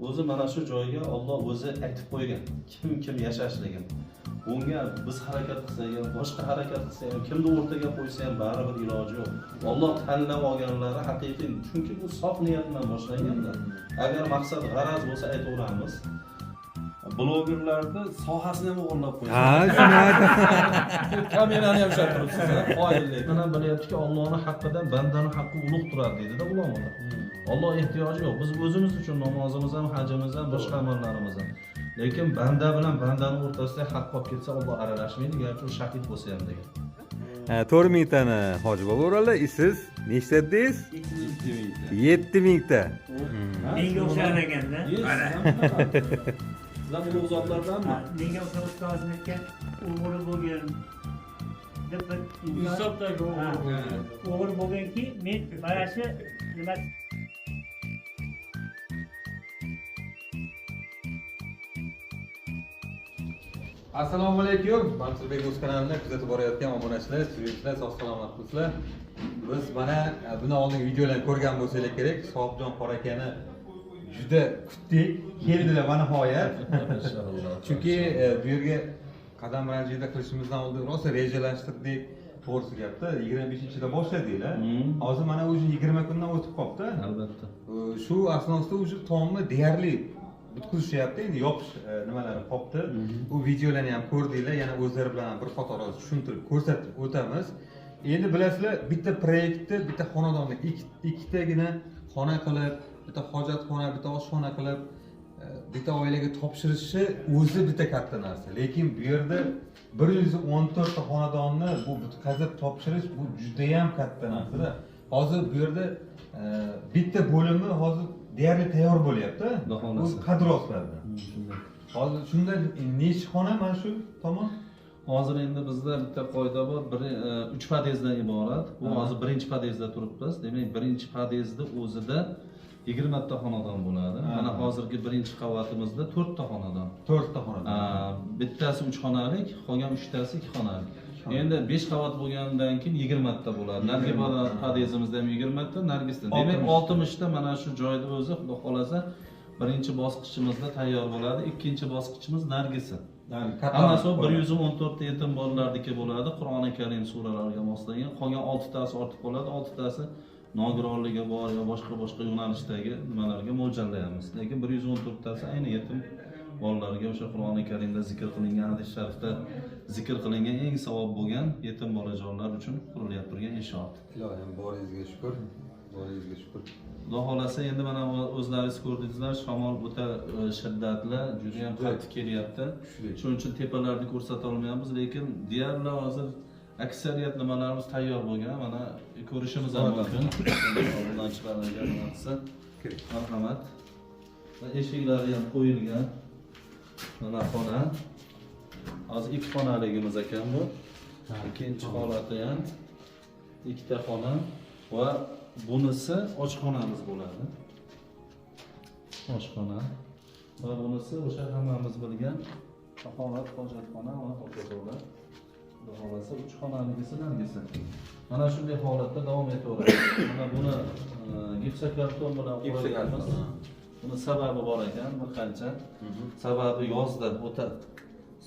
O'zi mana shu joyga Alloh o'zi aytib qo'ygan, kim kim yashashligini. Bunga biz harakat qilsak ham, boshqa harakat qilsa ham, kimni o'rtaga qo'ysa ham baribir iloji yo'q. Alloh tanlab olganlari haqiqiy, chunki bu sof niyat bilan boshlanganda. Agar maqsad g'araz bo'lsa aytaveramiz. Blogerlarni sohasini ham o'g'irlab qo'ydi. Ha, shuni ayt. Kamerani ham ushlab turibsiz, ha, qoyillik. Mana bilyaptiki, Allohning haqqidan bandaning haqqi ulug' turadi deydi-da ulamolar. Alloh ehtiyoji yo'q. Biz o'zimiz uchun namozimiz ham, hajimiz ham, boshqa amallarimiz ham. Lekin banda bilan bandaning o'rtasida haq qolib ketsa, Alloh aralashmaydi, garchi u shahid bo'lsa ham degan. 4 mingtani Hoji bobo uradi. Siz nechta dedingiz? 7 mingta. Menga o'xshar ekanda. Sizlar ulug' zotlardanmi? Menga o'xshab ustozim aytgan, o'g'ri bo'lgin deb bir Insofdagi Ha, o'g'ri. O'g'ri bo'lganki, men mana shu nima Assalomu alaykum. Mansurbek o'z kanalini kuzatib borayotgan obunachilar, suyuvchilar, sog' salomat bo'lsinlar. Biz mana bundan oldingi videolarni ko'rgan bo'lsanglar kerak, Sohibjon qora akani juda kutdik. Keldilar va nihoyat. Chunki bu yerga qadam ranjida qilishimizdan oldin rosa rejalashtirdik. To'g'risi gapda 25-da boshladinglar. Hozir mana уже 20 kundan o'tib qolibdi. Albatta. Shu asnosda уже tomni deyarli bitkazishyapti, endi yopish nimalari qolibdi. U videolarni ham ko'rdinglar, yana o'zlari bilan ham bir qator hozir tushuntirib ko'rsatib o'tamiz. Endi bilasizlar, bitta proyektni, bitta xonadonni ikkitagina xona qilib, bitta hojatxona, bitta oshxona qilib, bitta oilaga topshirishi o'zi bitta katta narsa. Lekin bu yerda 114 ta xonadonni bu bitkazib topshirish bu juda ham katta narsa-da. Hozir bu yerda bitta bo'limi hozir deyarli tayyor bo'lyapti. Xudo xohlasa. O'z qadroslardan. Hozir shunda necha xona mana shu tomon? Hozir endi bizda bitta qoida bor, bir 3 podyezddan iborat. Bu hozir birinchi podyezdda turibmiz. Demak, birinchi podyezdda o'zida 20 ta xonadon bo'ladi. Mana hozirgi birinchi qavatimizda 4 ta xonadon. 4 ta xonadon. Bittasi 3 xonalik, qolgan 3 tasi 2 xonalik. Endi 5 qavat bo'lgandan keyin 20 ta bo'ladi. Narigi podyezdimizda ham 20 ta, nargisida. Demak, 60 ta mana shu joyda o'zi Xudo xolasa birinchi bosqichimizda tayyor bo'ladi. Ikkinchi bosqichimiz nargisi. Hammasi 114 ta yetim bolalarniki bo'ladi. Qur'oni Karim suralariga moslangan. Qolgan 6 tasi ortib qoladi. 6 tasi nogironligi bor yo boshqa yo'nalishdagi nimalarga mo'ljallaymiz. Lekin 114 tasi ayni yetim bolalarga o'sha Qur'oni Karimda zikr qilingan, hadis sharifda zikr qilingan eng savob bo'lgan yetim bolajonlar uchun qurilyapti turgan inshoot. Ilohim boringizga shukur. Boringizga shukur. Xudo xolasa endi mana o'zlaringiz ko'rdingizlar, shamol o'ta shiddatli, juda ham qattiq kelyapti. Shuning uchun tepalarni ko'rsata olmayapmiz, lekin deyarli hozir aksariyat nimalarimiz tayyor bo'lgan, mana ko'rishimiz ham mumkin. Obunachilarga narsa. Marhamat. Eshiklari ham qo'yilgan. Mana xona. Hozir 2 xonaligimiz ekan bu. Ikkinchi holati ham 2 ta xona va bunisi oshxonamiz bo'ladi. Oshxona va bunisi o'sha hammamiz bilgan tahorat hojatxona va hokazolar. Xudo xolasa 3 xonaligisi nargisi. Mana shunday holatda davom etaveradi. Mana buni gipsokarton bilan o'raganmiz. Buni sababi bor ekan bir qancha. Sababi yozda o'ta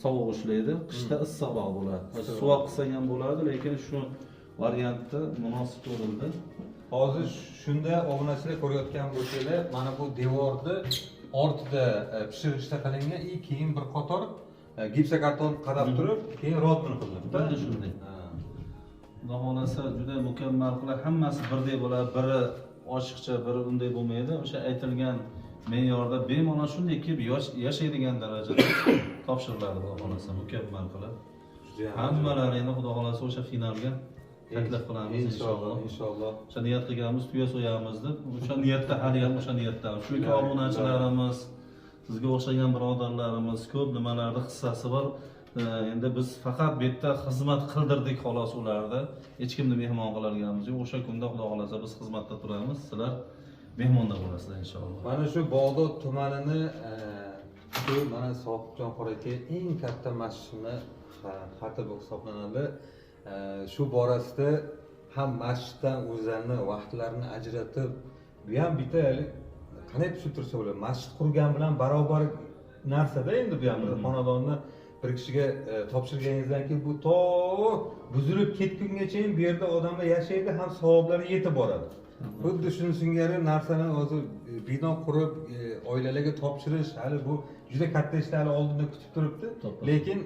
sovuq ushlaydi, qishda issiqroq bo'ladi. Suvoq qilsak ham bo'ladi, lekin shu variantda munosib ko'rildi. Hozir shunda obunachilar ko'rayotgan bo'lsanglar, mana bu devorni ortida pishirishda qilingan, i keyin bir qator gipsokarton qadab turib, keyin rodmin qilinibdi. Xuddi shunday. Xudo xolasa juda mukammal qilib, hammasi birdek bo'ladi, biri oshiqcha, biri unday bo'lmaydi. O'sha aytilgan me'yorda bemalol shunday kelib yashaydigan darajada topshiriladi Xudo xolasa mukammal qilib. Hammalarini endi Xudo xolasa o'sha finalga taklif qilamiz inshaalloh. Inshaalloh. O'sha niyat qilganmiz, tuya so'yamiz deb, o'sha niyatda hali ham o'sha niyatdamiz. Chunki obunachilarimiz, sizga o'xshagan birodarlarimiz ko'p nimalarda hissasi bor. Endi biz faqat bu yerda xizmat qildirdik xolos ularda. Hech kimni mehmon qilolganimiz yo'q. O'sha kunda Xudo xolasa biz xizmatda turamiz, sizlar mehmonda bo'lasizlar inshaalloh. Mana shu Bog'dod tumanini shu mana Sohibjon qora aka eng katta masjidni xatibi hisoblanadi. Shu borasida ham masjiddan o'zlarini vaqtlarini ajratib, bu ham bitta qanday tushuntirsa bo'ladi, masjid qurgan bilan barobar narsada endi bu ham bir xonadonni bir kishiga topshirganingizdan keyin bu to buzilib ketgungacha bu yerda odamlar yashaydi, ham savoblari yetib boradi. Xuddi shuni singari narsani hozir bino qurib oilalarga topshirish hali bu juda katta ishlar hali oldinda kutib turibdi. Lekin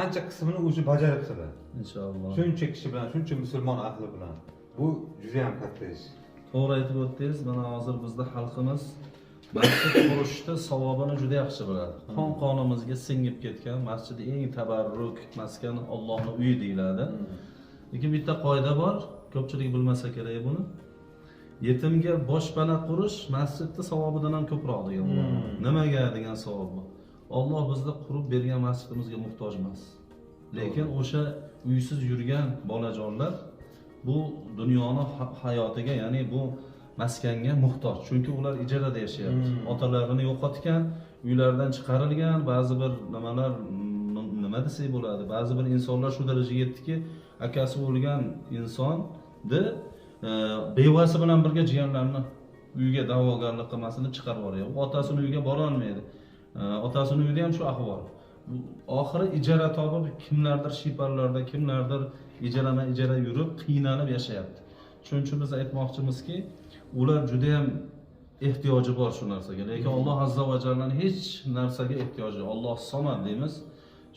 ancha qismini o'zi bajaribsizlar. Inshaalloh. Shuncha kishi bilan, shuncha musulmon ahli bilan. Bu juda ham katta ish. To'g'ri aytib o'tdingiz. Mana hozir bizda xalqimiz masjid qurishni savobini juda yaxshi biladi. Qon qonimizga singib ketgan masjid eng tabarruk maskan, Allohning uyi deyiladi. Lekin bitta qoida bor, ko'pchilik bilmasa kerak buni. Yetimga boshpana qurish masjidni savobidan ham ko'proq degan ulamolar. Nimaga degan savol bu. Alloh bizni qurib bergan masjidimizga muhtoj emas. Lekin o'sha uysiz yurgan bolajonlar bu dunyoni hayotiga, ya'ni bu maskanga muhtoj. Chunki ular ijarada yashayapti. Otalarini yo'qotgan, uylaridan chiqarilgan, ba'zi bir nimalar, nima desak bo'ladi, ba'zi bir insonlar shu darajaga yetdiki, akasi o'lgan insonni bevasi bilan birga jiyanlarini uyiga da'vogarlik qilmasin deb chiqarib yuboradi. U otasini uyiga bora olmaydi. Otasini uyida ham shu ahvol. Oxiri ijara topib, kimlardir shiparlarda, kimlardir ijarama ijara yurib qiynalib yashayapti. Shuning uchun biz aytmoqchimizki, ular juda ham ehtiyoji bor shu narsaga. Lekin Alloh azza va jallaning hech narsaga ehtiyoji yo'q. Alloh somad deymiz.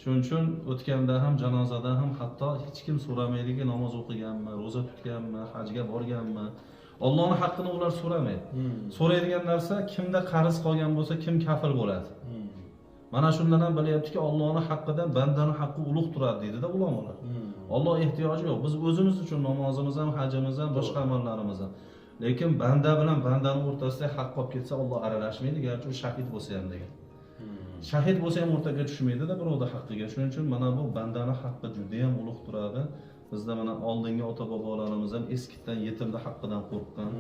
Shuning uchun o'tganda ham, janozada ham hatto hech kim so'ramaydiki, namoz o'qiganmi, ro'za tutganmi, hajga borganmi. Allohning haqqini ular so'ramaydi. So'raydigan narsa kimda qarz qolgan bo'lsa, kim kafil bo'ladi. Mana shundan ham bilyaptiki, Allohning haqqidan bandaning haqqi ulug' turadi deydi-da ulamolar. Alloh ehtiyoji yo'q. Biz o'zimiz uchun namozimiz ham, hajimiz ham, boshqa amallarimiz ham. Lekin banda bilan bandaning o'rtasida haq qolib ketsa, Alloh aralashmaydi, garchi u shahid bo'lsa ham degan. Shahid bo'lsa ham o'rtaga tushmaydi-da birovning haqqiga. Shuning uchun mana bu bandaning haqqi juda ham ulug' turadi. Bizda mana oldingi ota-bobolarimiz ham eskidan yetimning haqqidan qo'rqqan.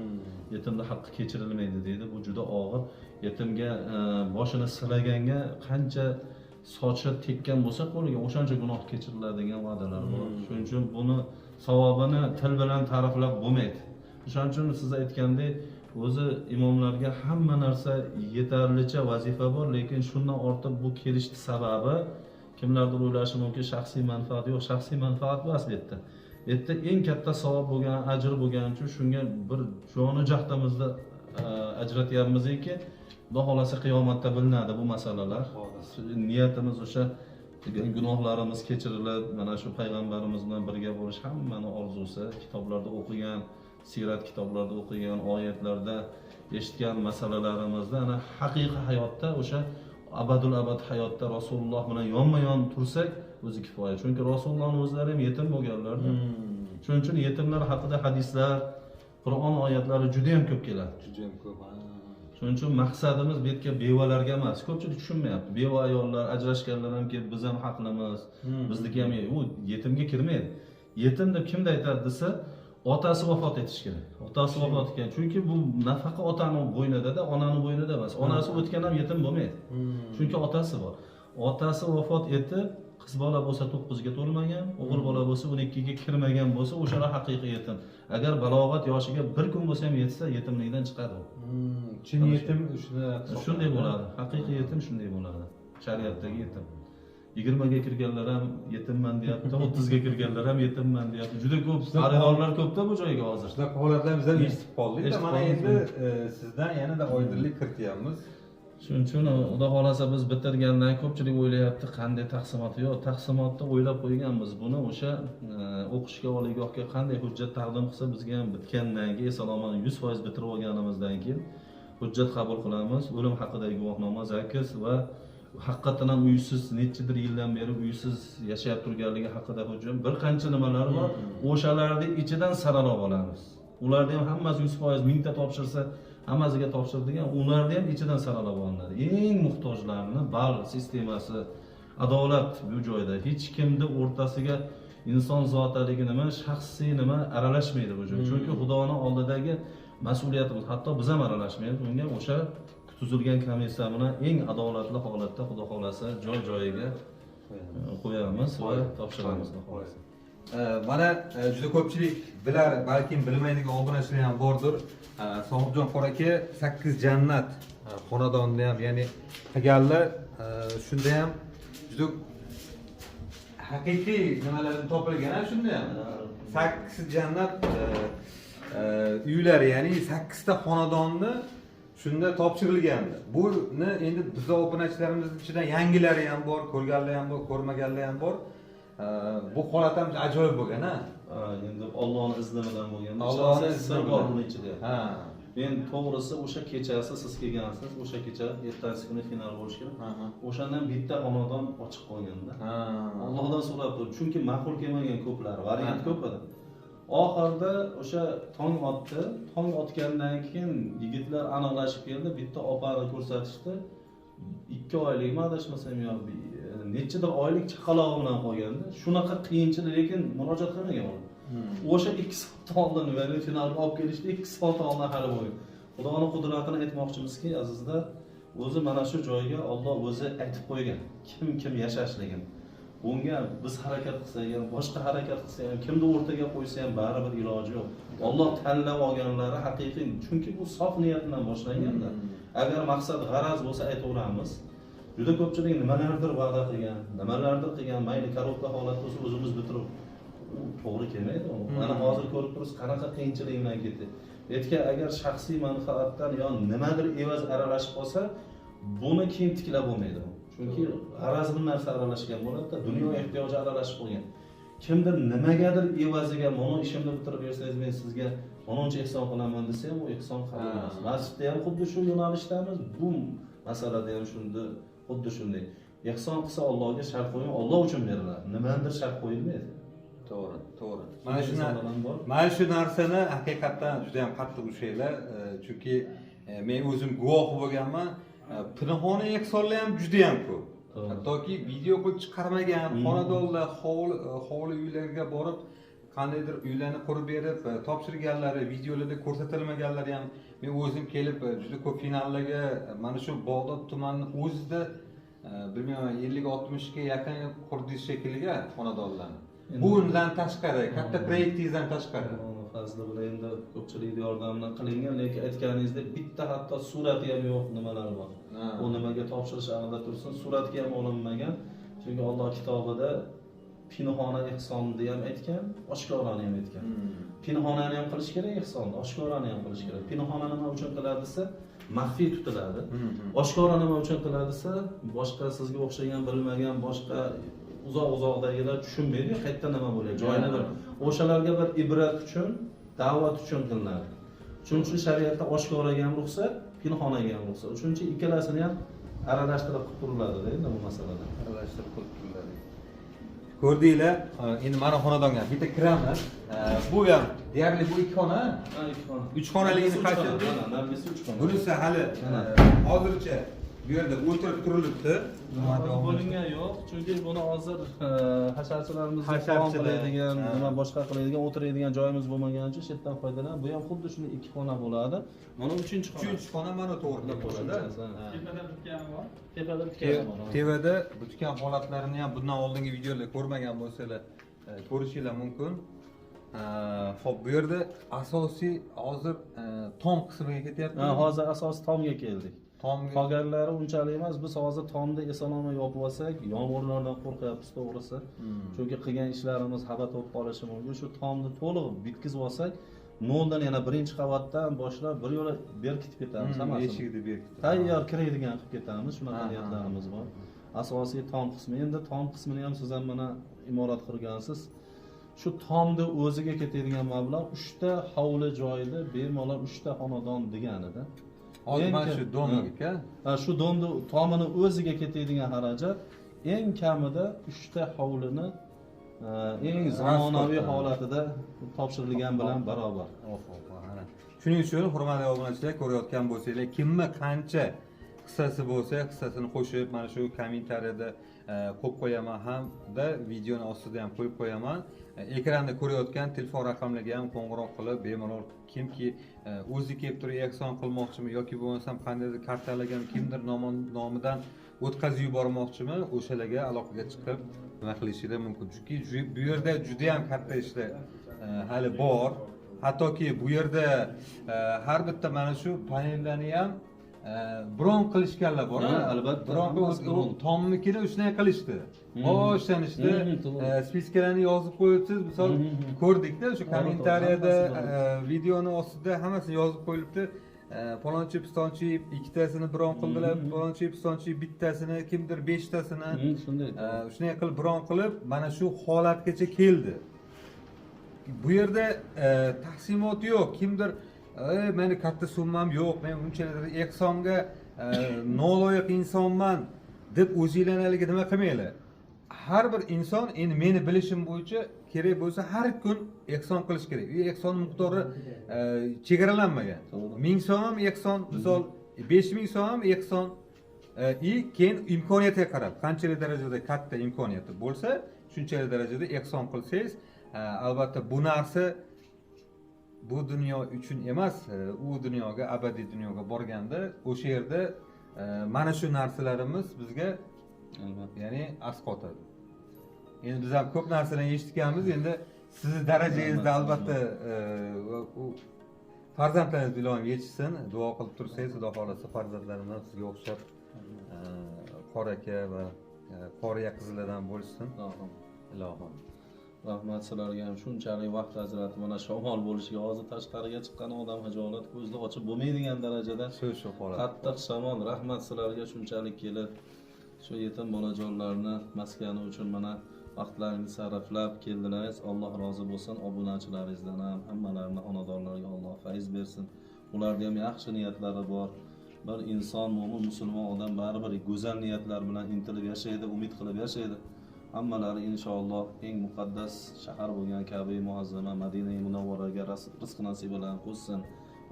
Yetimning haqqi kechirilmaydi deydi. Bu juda og'ir. Yetimga boshini silaganga qancha sochi tekkan bo'lsa qo'liga, o'shancha gunoh kechiriladi degan va'dalar bor. Shuning uchun buni savobini til bilan ta'riflab bo'lmaydi. O'shaning uchun siz aytgandek, o'zi imomlarga hamma narsa yetarlicha vazifa bor, lekin shundan ortiq bu kelishni sababi kimlardir o'ylashi mumkin shaxsiy manfaat. Yo'q, shaxsiy manfaat emas bu yerda. Bu yerda eng katta savob bo'lgan, ajr bo'lgani uchun shunga bir joni jahdimizni ajratyapmizki, Xudo xolasa qiyomatda bilinadi bu masalalar. Niyatimiz o'sha gunohlarimiz kechirilib, mana shu payg'ambarimiz bilan birga bo'lish hammani orzusi. Kitoblarda o'qigan, siyrat kitoblarida o'qigan, oyatlarda eshitgan masalalarimizda ana haqiqiy hayotda o'sha abadul abad hayotda Rasululloh bilan yonma-yon tursak o'zi kifoya. Chunki Rasulullohning o'zlari ham yetim bo'lganlar-da. Shuning uchun yetimlar haqida hadislar, Qur'on oyatlari juda ham ko'p keladi. Juda ham ko'p. Shuning uchun maqsadimiz bu yerga bevalarga emas. Ko'pchilik tushunmayapti. Beva ayollar, ajrashganlar ham kelib, biz ham haqlimiz, bizniki ham u yetimga kirmaydi. Yetim deb kimda aytadi desa, otasi vafot etish kerak. Otasi vafot etgan. Chunki bu nafaqa otaning bo'ynida-da, onaning bo'ynida emas. Onasi o'tgan ham yetim bo'lmaydi. Chunki otasi bor. Otasi vafot etib, qiz bola bo'lsa 9 ga to'lmagan, o'g'il bola bo'lsa 12 ga kirmagan bo'lsa, o'shalar haqiqiy yetim. Agar balog'at yoshiga bir kun bo'lsa ham yetsa, yetimlikdan chiqadi u. Chin yetim shunday bo'ladi. Haqiqiy yetim shunday bo'ladi. Shariatdagi yetim. 20 ga kirganlar ham yetimman deyapti, 30 ga kirganlar ham yetimman deyapti. Juda ko'p xaridorlar ko'pda bu joyga hozir. Shunaqa holatlar biz ham eshitib qoldik. Mana endi sizdan yanada oydinlik kirityapmiz. Shuning uchun Xudo xolasa biz bitirgandan ko'pchilik o'ylayapti, qanday taqsimoti yo'q. Taqsimotni o'ylab qo'yganmiz. Buni o'sha o'qishga, oliygohga qanday hujjat taqdim qilsa, bizga ham bitgandan keyin eson-omon 100% bitirib olganimizdan keyin hujjat qabul qilamiz. O'lim haqidagi guvohnoma, zakis va haqiqatan ham uysiz nechidir yildan beri uysiz yashab turganligi haqida hujjat, bir qancha nimalar bor. O'shalarning ichidan saralab olamiz. Ularni ham hammasi 100% mingta topshirsa, hammasiga topshiradigan, ularni ham ichidan saralab olinadi. Eng muhtojlarni ball sistemasi, adolat bu joyda. Hech kimni o'rtasiga inson zotaligi nima, shaxsiy nima aralashmaydi bu joy. Chunki Xudoning oldidagi mas'uliyatimiz, hatto biz ham aralashmaymiz. Unga o'sha tuzilgan komissiya bilan eng adolatli holatda Xudo xolasa joy-joyiga qo'yamiz va topshiramiz Xudo xolasa. Mana juda ko'pchilik bilar, balkim bilmaydigan obunachilar ham bordir. Sohibjon qora aka 8 jannat Xonadonni ham, ya'ni qilganlar, shunda ham juda haqiqiy nimalardan topilgan, ha, shunda ham sakkiz jannat uylari, ya'ni sakkizta xonadonni shunda topshirilgandi. Buni endi bizni obunachilarimiz ichidan yangilari ham bor, ko'rganlar ham bor, ko'rmaganlar ham bor. Bu holat ham ajoyib bo'lgan, ha. Ha, endi Ollohni izni bilan bo'lgan. Allohni sir izni bor bilan. buni ichida. Men to'g'risi o'sha kechasi siz kelgansiz, o'sha kecha ertasi kuni final bo'lishi kerak. O'shandan bitta xonadon ochiq qolganda. Allohdan so'rab turib, chunki ma'qul kelmagan ko'plari, variant ko'p edi. Oxirida o'sha tong otdi. Tong otgandan keyin yigitlar aniqlashib keldi, bitta opani ko'rsatishdi. 2 oylikmi adashmasam yo nechadir oylik chaqalog'i bilan qolganda. Shunaqa qiyinchilik, lekin murojaat qilmagan u. O'sha 2 soat oldin meni finalga olib kelishdi, 2 soat oldin hali bo'lgan. Xudoni qudratini aytmoqchimizki, azizlar, o'zi mana shu joyga Alloh o'zi aytib qo'ygan, kim kim yashashligini. Bunga biz harakat qilsak ham, boshqa harakat qilsa ham, kimni o'rtaga qo'ysa ham baribir iloji yo'q. Alloh tanlab olganlari haqiqiy, chunki bu sof niyat bilan boshlanganda. Agar maqsad g'araz bo'lsa aytaveramiz. Juda ko'pchilik nimalardir va'da qilgan, nimalardir qilgan, mayli korobka holat bo'lsa o'zimiz bitirib, u to'g'ri kelmaydi. U. Mana hozir ko'rib turibsiz, qanaqa qiyinchilik bilan ketdi. Aytgan agar shaxsiy manfaatdan yo nimadir evaz aralashib qolsa, buni keyin tiklab bo'lmaydi. Chunki g'arazli narsa aralashgan bo'ladi-da, dunyo ehtiyoji aralashib qolgan. Kimdir nimagadir evaziga mana ishimni bitirib bersangiz men sizga buncha ehson qilaman desa ham u ehson qabul emas. Masjidda ham xuddi shu yo'nalishdamiz, bu masalada ham shunda xuddi shunday. Ehson qilsa Allohga shart qo'ying, Alloh uchun beriladi. Nimadir shart qo'yilmaydi. To'g'ri, to'g'ri. Bor. Mana shu narsani haqiqatdan juda ham qattiq ushlaylar, chunki men o'zim guvohi bo'lganman. Pinhona ehsonlar ham juda ham ko'p. Hattoki video qilib chiqarmagan xonadonlar, hovli uylarga borib qandaydir uylarni qurib berib, topshirganlari, videolarda ko'rsatilmaganlari ham men o'zim kelib juda ko'p finallarga mana shu Bag'dod tumanini o'zida bilmayman 50-60 ga yaqin qurdingiz shekilli xonadonlarni. Bundan tashqari, katta proyektingizdan tashqari. Fazli bilan endi ko'pchilikning yordami bilan qilingan, lekin aytganingizdek bitta hatto surati ham yo'q, nimalar bor. U nimaga topshirish aniqda tursin, suratga ham olinmagan. Chunki Alloh kitobida pinhona ehsonni ham aytgan, oshkorani ham aytgan. Pinhonani ham qilish kerak ehsonni, oshkorani ham qilish kerak. Pinhona nima uchun qiladi desa, maxfiy tutiladi. Oshkora nima uchun qiladi desa, boshqa sizga o'xshagan, bilmagan, boshqa uzoq-uzoqdagilar tushunmaydi, qayerda nima bo'lyapti, joyini bir o'shalarga bir ibrat uchun, da'vat uchun qilinadi. Shuning uchun shariatda oshkoraga ham ruxsat, pinhonaga ham ruxsat. Shuning uchun ikkalasini ham aralashtirib qilib turiladi endi bu masalada. Aralashtirib qilib turiladi. Ko'rdinglar, endi mana xonadonga bitta kiramiz. Bu ham deyarli bu ikki xona. Ha, ikki xona. Uch xonaligini qaysi? Mana, nargisi uch xona. Bunisi hali hozircha bu yerda o'tirib turilibdi. Bo'lingan yo'q, chunki buni hozir hasharchilarimiz taom qiladigan, nima boshqa qiladigan, o'tiradigan joyimiz bo'lmagani uchun shu yerdan foydalanib, bu ham xuddi shunday ikki xona bo'ladi. Mana uchinchi xona. Uchinchi xona mana to'g'ri bo'ladi. Tepada bitgani bor. Tepada bitgani bor. Tepada bitgan holatlarini ham bundan oldingi videolarda ko'rmagan bo'lsanglar, ko'rishinglar mumkin. Xo'p, bu yerda asosiy hozir tom qismiga ketyapmiz. Ha, hozir asosiy tomga keldik. Qolganlari unchalik emas. Biz hozir tomni eson-omon yopib olsak, yomg'irlardan qo'rqyapmiz to'g'risi. Chunki qilgan ishlarimiz xafa bo'lib qolishi mumkin. Shu tomni to'liq bitkizib olsak, noldan yana birinchi qavatdan boshlab bir yo'la berkitib ketamiz hammasini. Eshikni berkitib. Tayyor kiradigan qilib ketamiz. Shunaqa niyatlarimiz bor. Asosiy tom qismi. Endi tom qismini ham siz ham mana imorat qurgansiz. Shu tomni o'ziga ketadigan mablag' 3 ta hovli joyida bemalol 3 ta xonadon deganida. Hozir mana shu domga, ha, shu domni tomini o'ziga ketadigan xarajat eng kamida 3 ta hovlini eng zamonaviy holatida topshirilgan bilan barobar. Shuning uchun hurmatli obunachilar, ko'rayotgan bo'lsanglar, kimni qancha hissasi bo'lsa, hissasini qo'shib mana shu kommentariyada qo'yib qo'yaman hamda videoni ostida ham qo'yib qo'yaman. Ekranda ko'rayotgan telefon raqamlariga ham qo'ng'iroq qilib bemalol kimki o'zi kelib turib ehson qilmoqchimi yoki bo'lmasam qandaydir kartalarga kimdir nomidan o'tkazib yubormoqchimi, o'shalarga aloqaga chiqib nima qilishingiz mumkin. Chunki bu yerda juda ham katta ishlar hali bor. Hattoki bu yerda har bitta mana shu panellarni ham Bron qilishganlar bor. Ha, albatta. Bron tomnikini shunday qilishdi. Boshlanishdi. Списка larni yozib qo'yibsiz. Misol ko'rdikda o'sha kommentariyada, videoni ostida hammasini yozib qo'yilibdi. Palonchi pistonchi ikkitasini bron qildilar, palonchi pistonchi bittasini, kimdir 5tasini. Shunday. Shunday qilib bron qilib mana shu holatgacha keldi. Bu yerda taqsimot yo'q. Kimdir meni katta summam yo'q, men unchalik ehsonga noloyiq insonman deb o'zinglarni nima qilmanglar. Har bir inson, endi meni bilishim bo'yicha, kerak bo'lsa har kun ehson qilish kerak. U ehson miqdori chegaralanmagan. 1000 so'm ham ehson, misol 5000 so'm ham ehson. Keyin imkoniyatiga qarab, qanchalik darajada katta imkoniyati bo'lsa, shunchalik darajada ehson qilsangiz, albatta bu narsa bu dunyo uchun emas, u dunyoga, abadiy dunyoga borganda o'sha yerda mana shu narsalarimiz bizga ya'ni asqotadi. Endi biz ham ko'p narsalarni eshitganmiz. Endi sizni darajangizda albatta u farzandlaringiz ilohim yetishsin, duo qilib tursangiz, Xudo xohlasa farzandlarimiz ham sizga o'xshab qori aka va qoriya qizlardan bo'lishsin. Ilohim. Rahmat sizlarga ham shunchalik vaqt ajratib, mana shamol bo'lishiga, hozir tashqariga chiqqan odam hijolat ko'zni ochib bo'lmaydigan darajada shu holat. Qattiq shamol. Rahmat sizlarga shunchalik kelib shu yetim bolajonlarni maskani uchun mana vaqtlaringizni sarflab keldilaringiz. Alloh rozi bo'lsin. Obunachilaringizdan ham hammalarini xonadonlariga Alloh fayz bersin. Ularda ham yaxshi niyatlari bor. Bir inson, mo'min musulmon odam baribir go'zal niyatlar bilan intilib yashaydi, umid qilib yashaydi. Hammalari inshaalloh eng muqaddas shahar bo'lgan Ka'ba-i Muazzama Madina-i Munavvaraga rizq nasibalarni qo'shsin,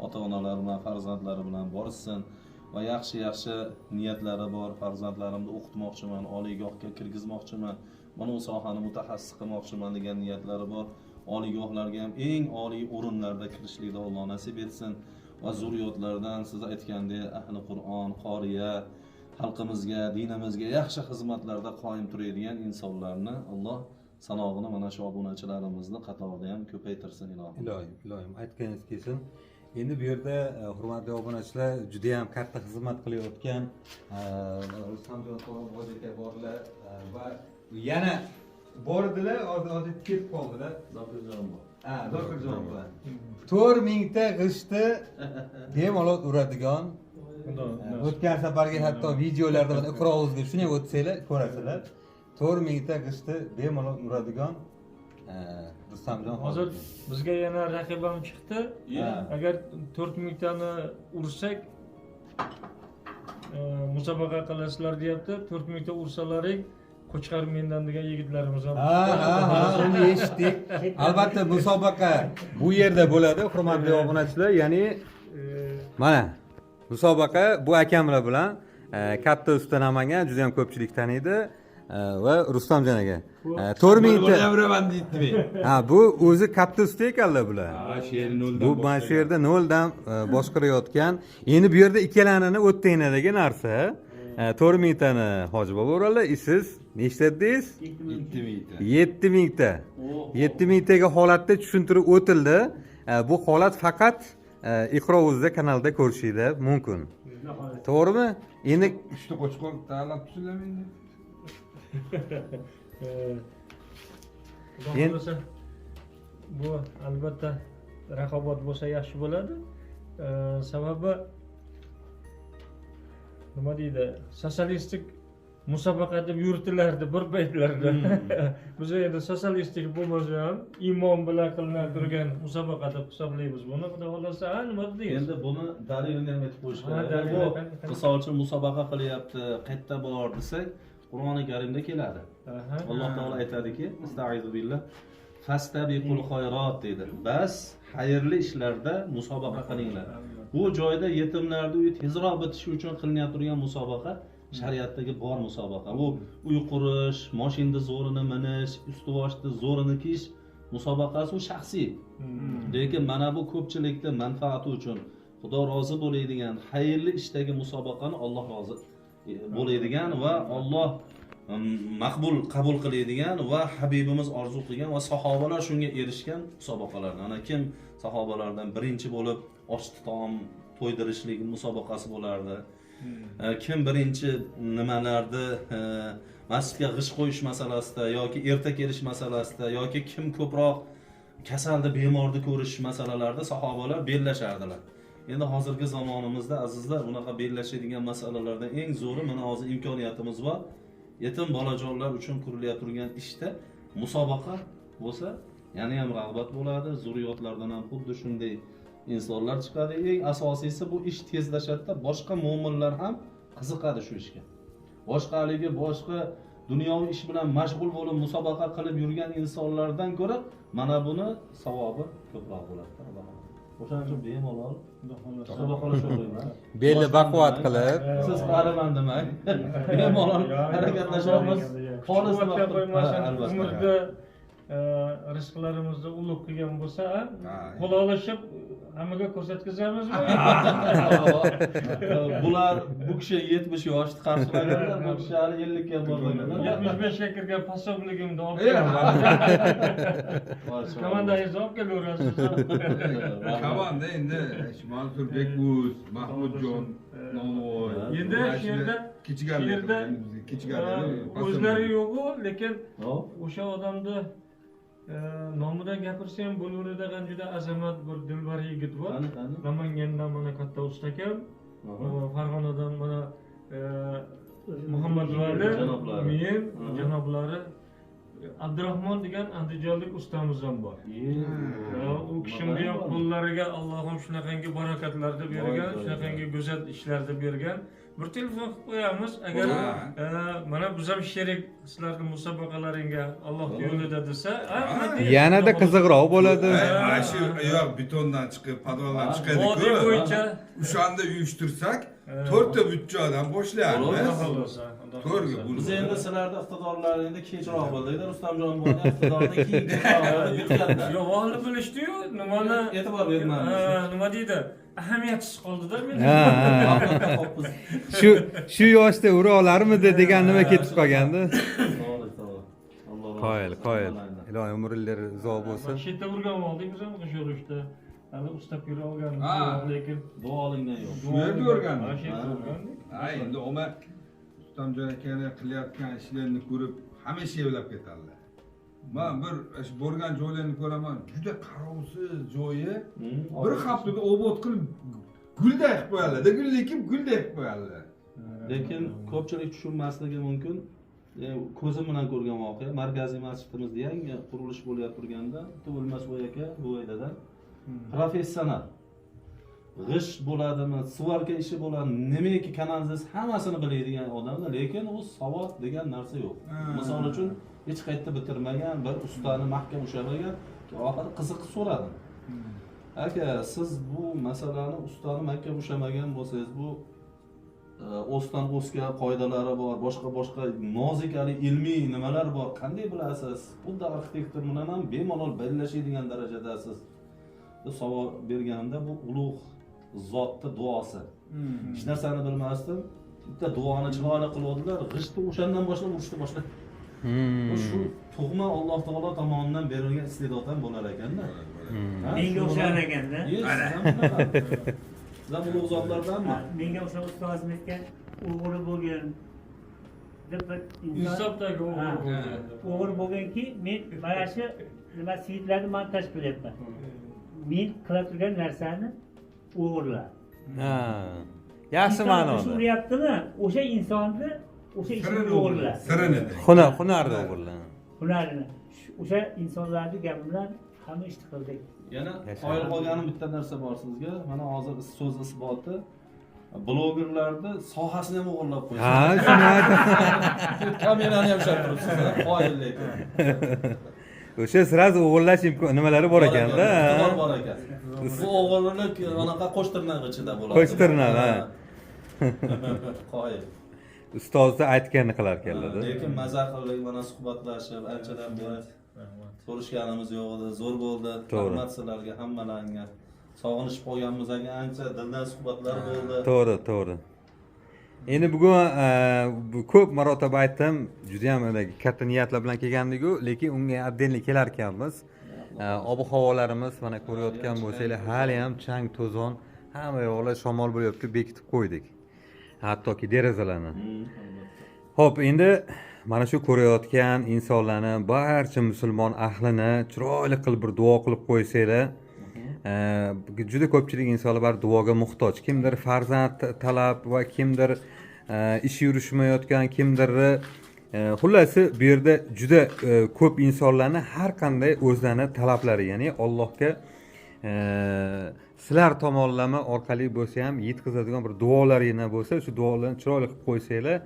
ota-onalari bilan, farzandlari bilan borishsin va yaxshi-yaxshi niyatlari bor. Farzandlarimni o'qitmoqchiman, oliygohga kirgizmoqchiman, mana bu sohani mutaxassis qilmoqchiman degan niyatlari bor. Oliygohlarga ham eng oliy o'rinlarda kirishlikni Alloh nasib etsin va zurriyotlardan siz aytgandek ahli Qur'on, qoriya, xalqimizga, dinimizga yaxshi xizmatlarda qoyim turadigan insonlarni Alloh sanog'ini mana shu obunachilarimizni qatorida ham ko'paytirsin ilohim. Ilohim, ilohim, aytganingiz kelsin. Endi bu yerda hurmatli obunachilar, juda ham katta xizmat qilayotgan Rustamjon To'raboj aka borlar va yana bor edilar, hozir ketib qoldilar. Zokirjon bor. Ha, Zokirjon bor. 4000 ta g'ishtni bemalol uradigan. O'tgan safargi hatto videolarda mana Iqro.uzga shunday o'tsanglar ko'rasizlar. 4000 ta g'ishtni bemalol uradigan Rustamjon. Hozir bizga yana raqib ham chiqdi. Agar 4000 tani ursak musobaqa qilasizlar deyapti. 4000 ta ursalaring Qo'chqor mendan degan yigitlarimiz ham. Ha, uni eshitdik. Albatta musobaqa bu yerda bo'ladi, hurmatli obunachilar. Ya'ni mana musobaqa bu akamlar bilan katta usta Namangan juda ham ko'pchilik taniydi va Rustamjon aka. 4000 ta uraman deydi. Ha, bu o'zi katta usta ekanlar bular. Ha, shu yerni noldan. Bu mana shu yerda noldan boshqarayotgan. Endi bu yerda ikkalanini o'tdinadagi narsa. 4000 tani Hoji bobo uradilar, siz nechta dedingiz? 7000 ta. 7000 ta. 7000 taga holatda tushuntirib o'tildi. Bu holat faqat Iqro.uzda kanalda ko'rishinglar mumkin. To'g'rimi? Endi 3 ta qo'chqor tanlab tuzilami endi? Endi bu albatta raqobat bo'lsa yaxshi bo'ladi. Sababi nima deydi? Sotsialistik musobaqa deb yuritilardi bir paytlarda. Biz endi sotsialistik bo'lmasa ham iymon bilan qilinadi turgan musobaqa deb hisoblaymiz buni. Xudo xohlasa, ha, nima deysiz? Endi buni dalilini ham aytib qo'yish kerak. Bu misol uchun musobaqa qilyapti, qayerda bor desak, Qur'oni Karimda keladi. Alloh taolo aytadiki, astaizu billah, fastabiqul xayrat deydi. Bas xayrli ishlarda musobaqa qilinglar. Bu joyda yetimlarni uyi tezroq bitishi uchun qilinayotgan turgan musobaqa shariatdagi bor musobaqa. Bu uy qurish, mashinada zo'rini minish, usti-boshda zo'rini kiyish musobaqasi u shaxsiy. Lekin mana bu ko'pchilikning manfaati uchun Xudo rozi bo'ladigan xayrli ishdagi musobaqani Alloh rozi bo'ladigan va Alloh maqbul qabul qiladigan va Habibimiz orzu qilgan va sahobalar shunga erishgan musobaqalardan. Ana kim sahobalardan birinchi bo'lib oshni taom to'ydirishlik musobaqasi bo'lardi. Kim birinchi nimalarni masjidga g'isht qo'yish masalasida yoki erta kelish masalasida yoki kim ko'proq kasalni, bemorni ko'rish masalalarida sahobalar bellashardilar. Endi hozirgi zamonimizda azizlar bunaqa bellashadigan masalalardan eng zo'ri mana hozir imkoniyatimiz bor. Yetim bolajonlar uchun qurilayotgan ishda musobaqa bo'lsa, yana ham rag'bat bo'ladi, zurriyotlardan ham xuddi shunday insonlar chiqadi. Eng asosiysi bu ish tezlashadi, boshqa mo'minlar ham qiziqadi shu ishga. Boshqa haligi boshqa dunyoviy ish bilan mashg'ul bo'lib musobaqa qilib yurgan insonlardan ko'ra mana buni savobi ko'proq bo'ladi. O'shaning uchun bemalol musobaqalashavermayman. Belni baquvvat qilib, siz qariman demang. Bemalol harakatlashyapmiz. Xolis nima qo'ymasin, umrda rizqlarimizni ulug' qilgan bo'lsa, qo'l olishib hammaga ko'rsatkazamizmi? Bular bu kishi 70 yoshni qarshilaganlar, bu kishi hali 50 ga bormaganlar. 75 ga kirgan pasobligimni olib kelaman. Komandangizni olib kelaverasiz. Komanda endi Mansurbek o'z, Mahmudjon, Nonvoy. Endi shu yerda o'zlari yo'q-u, lekin o'sha odamni nomidan gapirsa ham bo'laveradigan juda azamat bir dilbar yigit bor. Namangandan mana katta usta akam, Farg'onadan mana Muhammad Vali, men janoblari Abdurahmon degan andijonlik ustamiz ham bor. U kishimni ham qo'llariga Allohim shunaqangi barakatlarni bergan, shunaqangi go'zal ishlarni bergan. Bir telefon qilib qo'yamiz, agar mana biz ham sherik sizlarning musobaqalaringga Alloh yo'lida desa, yanada qiziqroq bo'ladi. Mana shu yo'q betondan chiqib, podvaldan chiqadi-ku. Vodiy bo'yicha o'shanda uyushtirsak, 4 ta 3 odam boshlaymiz. To'rga bo'lib. Biz endi sizlarda iqtidorlar endi kechroq bo'ldi. Rustamjon bo'lgan iqtidorni keyin kechroq. Yo'q, vaqtni bilishdi-yu, nimani e'tibor bermamiz. Nima deydi? Ahamiyatsiz qoldi-da men. Shu yoshda ura olarmidi degan nima ketib qolgandi. To'g'ri, to'g'ri. Qoyil, qoyil. Ilohi umrlari uzoq bo'lsin. Shu yerda urgan oldik biz ham o'sha urushda. Hali usta pira olganmiz yo'q, lekin duo olingan yo'q. Shu yerda o'rgandik. Shu yerda o'rgandik. Ha, endi omma Rustamjon akani qilayotgan ishlarini ko'rib hamisha evlab ketadilar. Men bir borgan joylarni ko'raman, juda qarovsiz joyi. Bir haftada obod qilib gulday qilib qo'yadilar-da, gulday qilib gulday qilib qo'yadilar. Lekin ko'pchilik tushunmasligi mumkin. Ko'zim bilan ko'rgan voqea, markaziy masjidimizda yangi qurilish bo'layotib turganda, O'lmasboy aka Buvaydadan professional g'isht bo'ladimi, svarka ishi bo'ladi, nimaki kanalizatsiya hammasini biladigan odamlar, lekin u savod degan narsa yo'q. Misol uchun hech qayerda bitirmagan, bir ustani mahkam ushlamagan, oxiri qiziqib so'radim. Aka, siz bu masalani ustani mahkam ushlamagan bo'lsangiz, bu o'sdan o'sga qoidalari bor, boshqa nozik hali ilmiy nimalar bor, qanday bilasiz? Xuddi arxitektor bilan ham bemalol bellashadigan darajadasiz. Deb savol berganimda bu ulug' zotni duosi. Hech narsani bilmasdim. Bitta duoni chiroyli qiluvdilar, g'ishtni o'shandan boshlab urishni boshladi. Shu tug'ma Alloh taolo tomonidan berilgan iste'dod ham bo'lar ekanda. Menga o'xshar ekanda. Siz ham ulug' zotlardanmi? Menga o'sha ustozim aytgan, o'g'ri bo'lgan deb bir insofdagi o'g'ri bo'lgan. O'g'ri bo'lganki, men mana shu nima svitlarni montaj qilyapman. Men qila turgan narsani o'g'irlar. Ha. Yaxshi ma'noda. Uryaptimi? O'sha insonni o'sha ishini o'g'irlar. Sirini. Hunarni o'g'irlar. Hunarini. O'sha insonlarning gapi bilan hamma ishni qildik. Yana qoyil qolganim bitta narsa bor sizga. Mana hozir so'z isboti. Blogerlarni sohasini ham o'g'irlab qo'ydi. Ha, shuni aytdim. Kamerani ham ushlab turibsiz, qoyil lekin. O'sha sразу o'g'irlash imkon nimalari bor ekanda. Bor ekan. Bu o'g'irlik anaqa qo'shtirnoq ichida bo'ladi. Qo'shtirnoq, ha. Qoyil. Ustozni aytganini qilar ekanlar-da. Lekin maza qildik, mana suhbatlashib, anchadan beri ko'rishganimiz yo'q edi, zo'r bo'ldi. Rahmat sizlarga, hammalaringga. Sog'inishib qolganmiz aka, ancha dildan suhbatlar bo'ldi. To'g'ri, to'g'ri. Endi bugun ko'p marotaba aytdim, juda ham katta niyatlar bilan kelgandik-ku, lekin unga отдельно kelar ekanmiz. Ob-havolarimiz mana ko'rayotgan bo'lsanglar, hali ham chang to'zon Hamma yoqlar shamol bo'lyapti, bekitib qo'ydik. Hattoki derazalarni. Xo'p, endi mana shu ko'rayotgan insonlarni, barcha musulmon ahlini chiroyli qilib bir duo qilib qo'ysanglar, juda ko'pchilik insonlar bor duoga muhtoj. Kimdir farzand talab va kimdir ishi yurishmayotgan, kimdir xullasi bu yerda juda ko'p insonlarni har qanday o'zlarini talablari, ya'ni Allohga sizlar tomonlama orqali bo'lsa ham yetkazadigan bir duolaringlar bo'lsa, shu duolarni chiroyli qilib qo'ysanglar,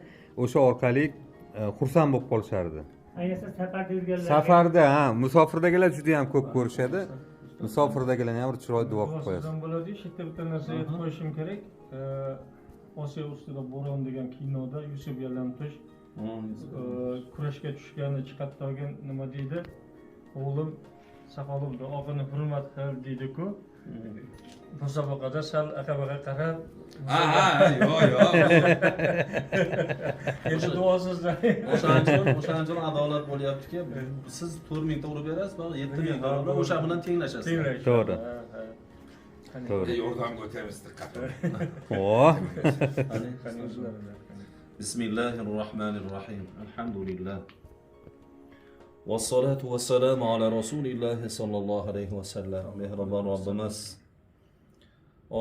o'sha orqali xursand bo'lib qolishardi. Ayniqsa safarda yurganlar. Safarda, ha, musofirdagilar juda ham ko'p ko'rishadi. Musofirdagilarni ham bir chiroyli duo qilib qo'yasiz. Duosidan bo'ladi. Shu yerda bitta narsa aytib qo'yishim kerak. Osiyo ustida bo'ron degan kinoda Yusuf Yalamtush kurashga tushgani chiqadi, nima deydi? O'g'lim soqolimni og'ini hurmat qil deydi-ku. Musobaqada sal aqabaga qarab Ha, ha, yo'q, yo'q. Endi duosizda. O'shaning uchun adolat bo'lyaptiki, siz 4000 ta urib berasiz, man 7000 ta urib, o'sha bilan tenglashasiz. Tenglashadi. To'g'ri. Ha, ha. To'g'ri. Yordamga o'tamiz diqqat. O, Qani o'zlarini. Bismillahirrohmanirrohim. Alhamdulillah. Vassalatu vassalamu ala Rasulillah sallallohu alayhi va sallam. Mehribon Robbimiz,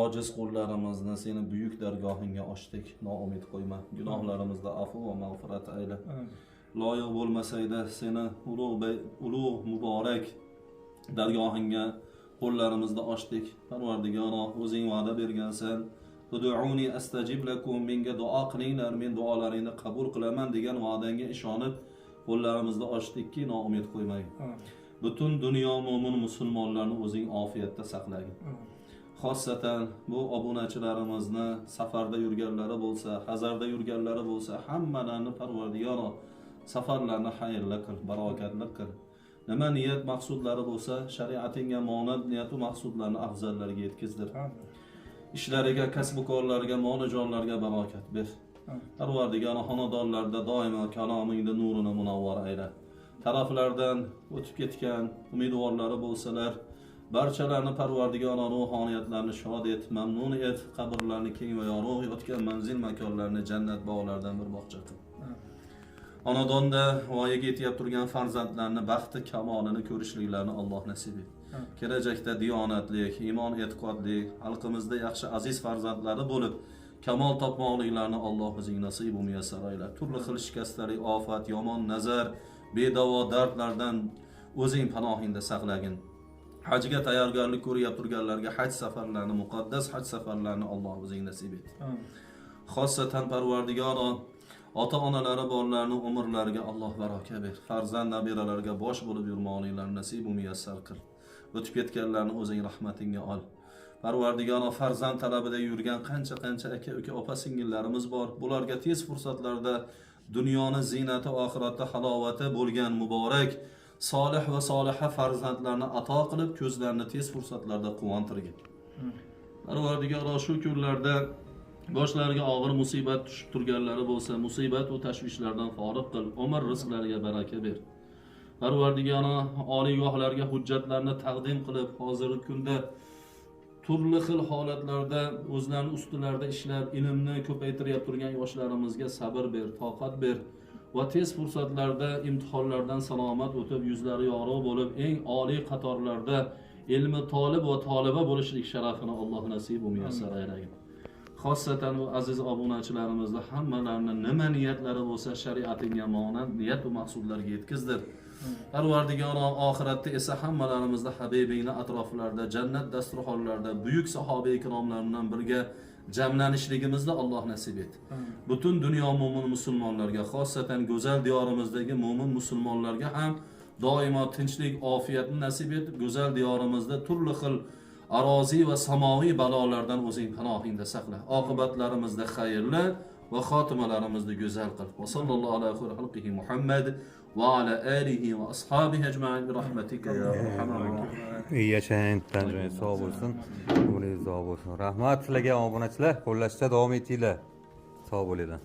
ojiz qo'llarimizni seni buyuk dargohingga ochdik, noumid qo'yma. Gunohlarimizni afu va mag'firat ayla. Loyiq bo'lmasayda seni ulug' muborak dargohingga qo'llarimizni ochdik. Parvardigoro, o'zing va'da bergansan. Ud'uni astajib lakum, menga duo qilinglar, men duolaringni qabul qilaman degan va'dangga ishonib qo'llarimizni ochdikki, noumid qo'ymagin. Butun dunyo mo'min musulmonlarni o'zing ofiyatda saqlagin. Xossatan bu obunachilarimizni safarda yurganlari bo'lsa, hazarda yurganlari bo'lsa, hammalarini Parvardigoro safarlarni xayrli qil, barokatli qil. Nima niyat maqsadlari bo'lsa, shariatingga monand niyat va maqsadlarni afzallarga yetkazdir. Ishlariga, kasb korlariga, mol jonlarga barokat ber. Parvardigor, xonadonlarda doimo kalomingni nurini munavvar ayla. Taraflardan o'tib ketgan umidvorlari bo'lsalar, barchalarini Parvardigor ruhoniyatlarini shod et, mamnun et, qabrlarini keng va yorug', yotgan manzil makonlarini jannat bog'laridan bir bog'cha qil. Xonadonda voyaga yetib turgan farzandlarni baxti kamolini ko'rishliklarini Alloh nasib et. Kelajakda diyonatli, iymon e'tiqodli, xalqimizda yaxshi aziz farzandlari bo'lib kamol topmoqliklarini Alloh o'zing nasib va muyassar ayla. Turli xil shikastalik, ofat, yomon nazar, bedavo dardlardan o'zing panohingda saqlagin. Hajga tayyorgarlik ko'rib turganlarga haj safarlarini, muqaddas haj safarlarini Alloh o'zing nasib et. Xossatan Parvardigoro, ota-onalari borlarni umrlariga Alloh baraka ber. Farzand nabiralarga bosh bo'lib yurmoqliklarini nasib va muyassar qil. O'tib ketganlarni o'zing rahmatingga ol. Parvardigoro, farzand talabida yurgan qancha-qancha aka-uka, opa-singillarimiz bor. Bularga tez fursatlarda dunyoni ziynati, oxiratda halovati bo'lgan muborak solih va soliha farzandlarni ato qilib, ko'zlarini tez fursatlarda quvontirgin. Parvardigoro, shu kunlarda boshlariga og'ir musibat tushib turganlari bo'lsa, musibat va tashvishlardan forig' qil, umr rizqlariga baraka ber. Parvardigoro, oliygohlarga hujjatlarni taqdim qilib, hozirgi kunda turli xil holatlarda o'zlarini ustilarida ishlab, ilmni ko'paytirib turgan yoshlarimizga sabr ber, toqat ber va tez fursatlarda imtihonlardan salomat o'tib, yuzlari yorug' bo'lib, eng oliy qatorlarda ilmi tolib va toliba bo'lishlik sharafini Alloh nasib va muyassar aylagin. Xossatan bu aziz obunachilarimizni hammalarini nima niyatlari bo'lsa, shariatingga monand niyat va maqsadlarga yetkazdir. Parvardigoro, oxiratda esa hammalarimizni habibingni atroflarida, jannat dasturxonlarida buyuk sahoba ikromlar bilan birga jamlanishligimizni Alloh nasib et. Butun dunyo mo'min musulmonlarga, xossatan go'zal diyorimizdagi mo'min musulmonlarga ham doimo tinchlik, ofiyatni nasib et. Go'zal diyorimizda turli xil aroziy va samoviy balolardan o'zing panohingda saqla. Oqibatlarimizni xayrli va xotimalarimizni go'zal qil. Va sallallohu ala xalqihi Muhammad va ala alihi va ashabihi ajma'in bi rahmatika ya arhamar rohimin. Yashang, Tanjoy, sog' bo'lsin. Umringiz uzoq bo'lsin. Rahmat sizlarga obunachilar, qo'llashda davom etinglar. Sog' bo'linglar.